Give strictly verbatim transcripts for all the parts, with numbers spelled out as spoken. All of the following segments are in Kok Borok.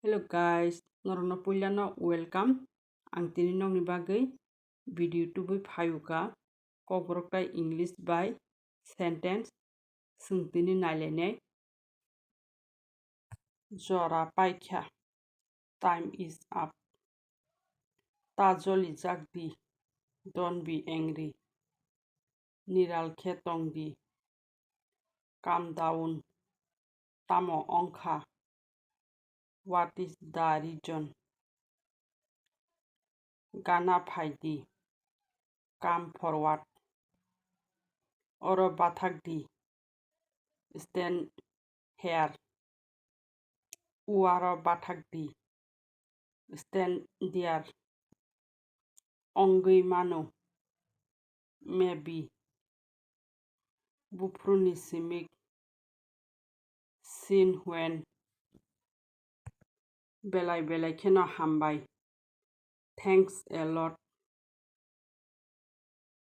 Hello guys, norokno puilano welcome. Ang tini nokni bagwi video tubui phayuka. Kokborok tai English bai sentence swng tini nailainai. Jora paikha. Time is up. Ta jolijak di. Don't be angry. Niral khe tong di. Calm down. Tamo wngkha? What is the reason? Gana phai di. Come forward. Oro bathak di. Stand here. Uaro bathak di. Stand there. Wngwi mano. Maybe. Buphuruni simi. Since when? Belai belai kheno hambai. Thanks a lot.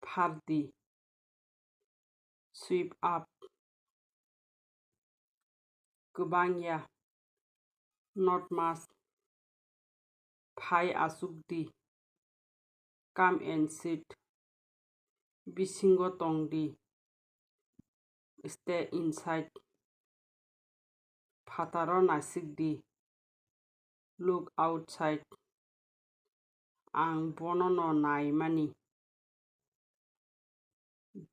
Phar di. Sweep up. Kwbang ya. Not much. Phai achuk di. Come and sit. Bisingo tong di. Stay inside. Phataro naisik di. Look outside. Ang bonono naimani.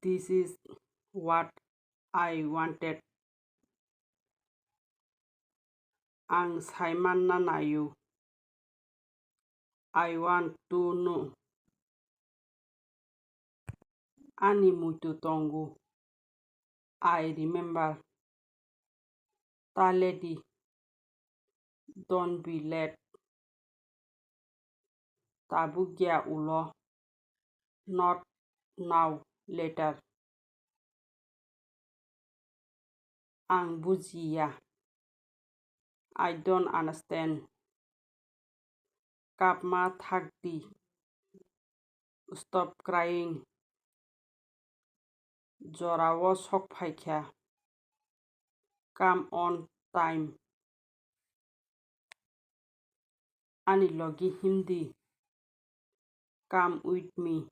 This is what I wanted. Ang saimanna naio. I want to know. Ani muitu tongo. I remember. Ta ledi. Don't be late. Tabukya ulo. Not now, later. Ang bujiya. I don't understand. Kapma thak di. Stop crying. Jorao sok phaikha. Come on time. Ani logi himdi. Come with me.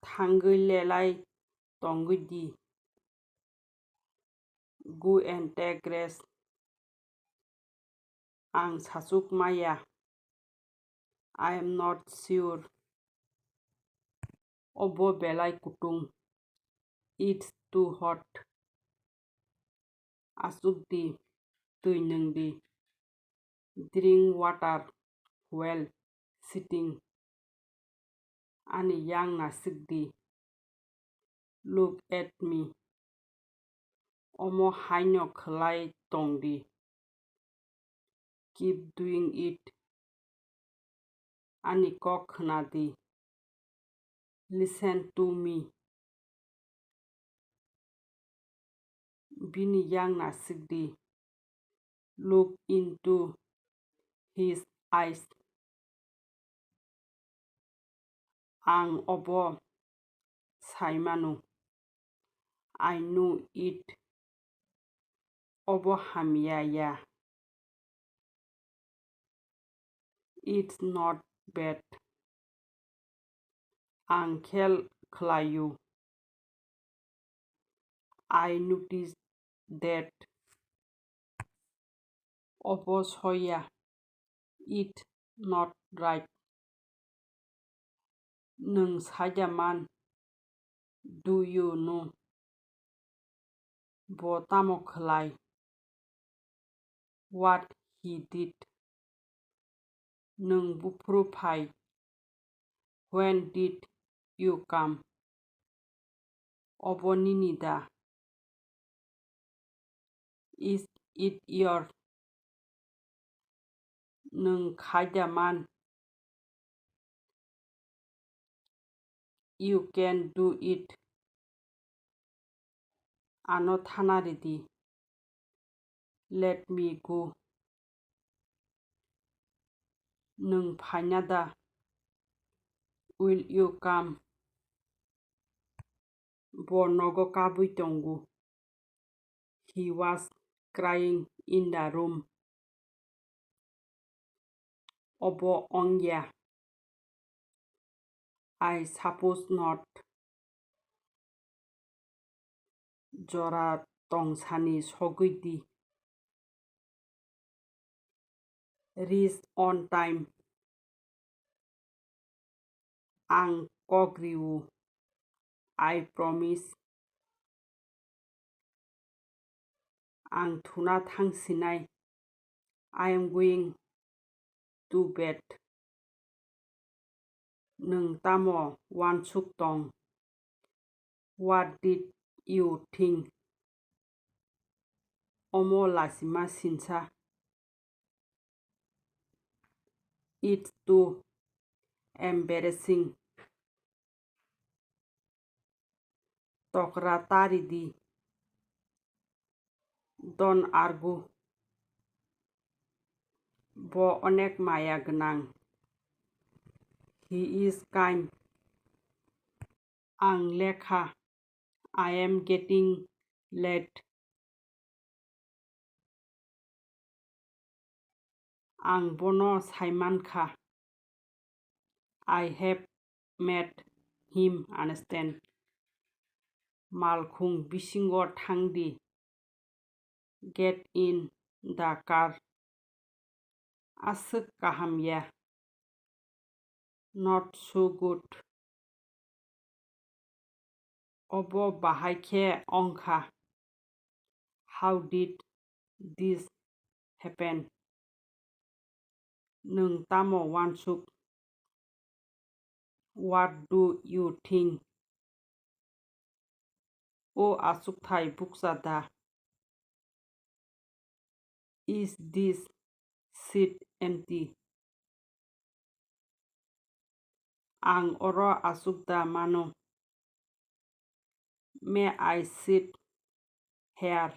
Thangwi lelai tongwi di. Go and take rest. Ang sachuk maya. I am not sure. Obo belai kutung. It's too hot. Achuk di, twi nwng di. Drink water while sitting. Ani yang naisik di. Look at me. Omo haino khwlai tong di. Keep doing it. Ani kok khna di. Listen to me. Bini yang naisik di. Look into his eyes. Ang obo saimano. I know it. Obo hamya ya. It's not bad. Ang khel khlaio. I notice that. Obo soya. It not right. Nwng saida man. Do you know? Bo tamo khlai? What he did? Nwng buphuru phai? When did you come? Obo nini da? Is it your? Nwng khaida man? You can do it. Ano thana ridi. Let me go. Nwng phaina da? Will you come? Bo nogo kabwi tongo. He was crying in the room. Obo wngya. I suppose not. Jora tongsani sogwi di. Reach on time. Ang kok rio. I promise. Ang thuna thang sinai. I am going to bed. Nwng tamo uansuk tong? What did you think? Omo lachima sinsa. It's too embarrassing. Tokra tari di. Don't argue. Bo onek maya gwnang. He is kind. Ang lekha. I am getting late. Ang bono saimankha. I have made him understand. Malkhung bisingo thangdi. Get in the car. Aswk kaham ya. Not so good. Obo bahai khe wngkha. How did this happen? Nwng tamo uansuk? What do you think? O achukthai bukcha da? Is this seat empty? Ang oro achuk da mano? May I sit here?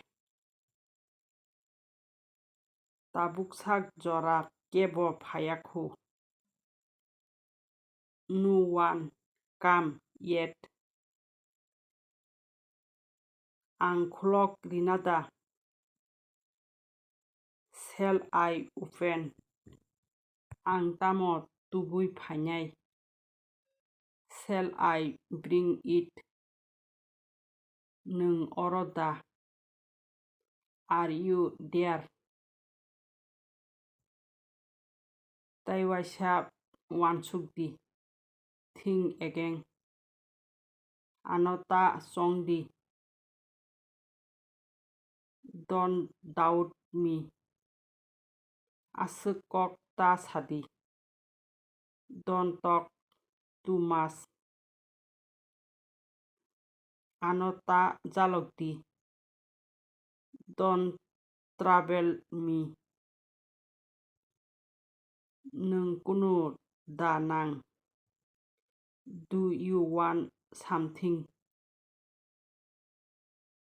Tabuk sak jora kebo phaiya khu. No one come yet. Ang khulok rina da? Shall I open? Ang tamo tubui phainai? Shall I bring it? Nwng oro da? Are you there? Tai waisa uansuk di. Think again. Ano ta chong di. Don't doubt me. Aswk kok ta sadi. Don't talk too much. Ano ta jalok di. Don't trouble me. Nwng kunu da nang? Do you want something?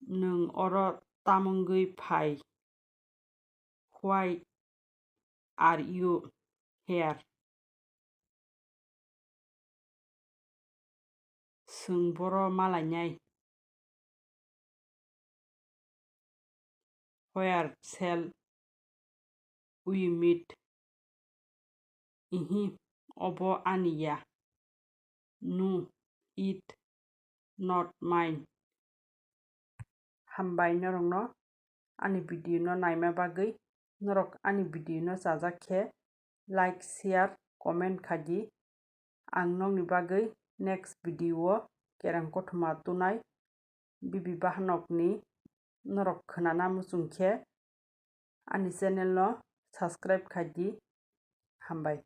Nwng oro tamungwi phai? Why are you here? Chwng boro malainai. Where shall we meet? Ihi, obo ani ya. No, it not mine. Hambai norokno ani video no naima bagwi. Norok ani video no chajak khe like, share, comment khaidi. Ang nokni bagwi next video o kereng kothoma tunai. Bibi bahanokni norok khwnana muchung khe ani channel no subscribe khaidi. Hambai.